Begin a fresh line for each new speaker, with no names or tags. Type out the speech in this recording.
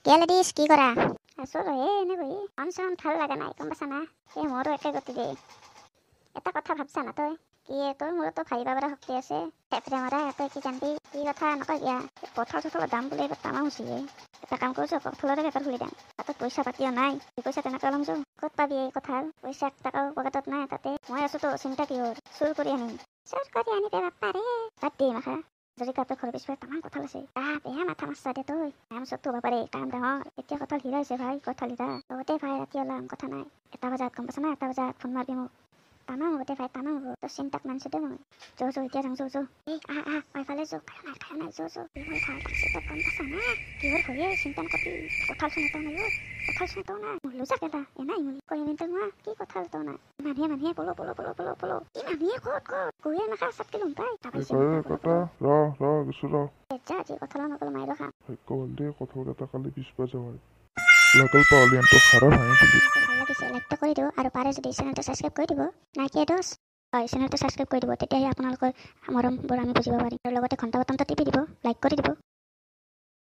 Ladies, কি কৰা? আছো ৰ, এই এনে বহি। মন চন ভাল লগা নাই, গম পাইছা না? এই মোৰো একে গতি দে। এটা কথা ভাবছা না তই? কি এ, তোৰ মূৰতো ভাবিব পৰা শক্তি আছে। থেপৰে মৰা, তই কি জানবি? কি কথা নকয় কিয়া? কঁঠাল চঠালৰ দাম বোলে এইবাৰ তামাম হৈছে। এটা কাম কৰিছো, কঁঠালৰে বেপাৰ খুলি দিম। হাতত পইচা পাতিও নাই, পইচা তেনেকৈ ওলাম যো। ক'ত পাবি এই কঁঠাল? পইচা এক টকাও পকেটত নাই। তাতে মই আছোতো, চিন্তা কিহৰ? চুৰ কৰি আনিম। চুৰ কৰি আনিবি? বাপ্পাৰে, বাদ দে মাখা। যদি তহঁতৰ ঘৰৰ পিছফালে তামাম কঁঠাল আছে, আহ বেয়া মাথা মাৰছা দে তই। কাম চবটো হ'ব পাৰে, কাম ডাঙৰ। এতিয়া কঁঠাল হীৰা হৈছে ভাই, কঁঠাল হীৰা। লগতে ভাই, ৰাতি ওলাম, কথা নাই। 1টা বজাত, গম পাইছা না? 1টা বজাত ফোন মাৰবি মোক। তামাম হ'ব দে ভাই, তামাম হ'ব। তই চিন্তাক মানছো দে মই। যো যো, এতিয়া যাওঁ, যো যো। এই আহ আহ, এইফালে যো। খায় নাই, খায় নাই, যো যো। মই ভাল পাইছো তই, গম পাইছা না? কিহৰ ভয়ে? চিন্তা নকৰবি। কঁঠাল চোন এটাও নাই অ', কঁঠাল চোন এটাও নাই। মৰলো যা কেলা, এনাই মই কৈ মই কি কঁঠাল এটাও নাই। মানুহে মানুহে, পলো পলো পলো পলো পলো। কি মানুহে? ক'ত ক'ত গৈয়ে নাখা চাটকে লুম পাই।
এই কটা, ৰ ৰ, গৈছো ৰ।
যা, আজি কঁঠাল নকল মাইৰো খাম।
ভাগ্য ভাল দেই, কঁঠাল কেইটা কালি পিছবা যাৱাই লাগল। পাহলি আনটো খাৰা ভাঙি দিলি।
ভাল লাগিছে, লাইকটো কৰি দিব আৰু পাৰে যদি চেনেলটো ছাবস্ক্ৰাইব কৰি দিব। নাইকিয়া দোষ হয়, চেনেলটো ছাবস্ক্ৰাইব কৰি দিব, তেতিয়াহে আপোনালোকৰ মৰমবোৰ আমি বুজিব পাৰিম। আৰু লগতে ঘণ্টা বটনটো টিপি দিব, লাইক কৰি দিব।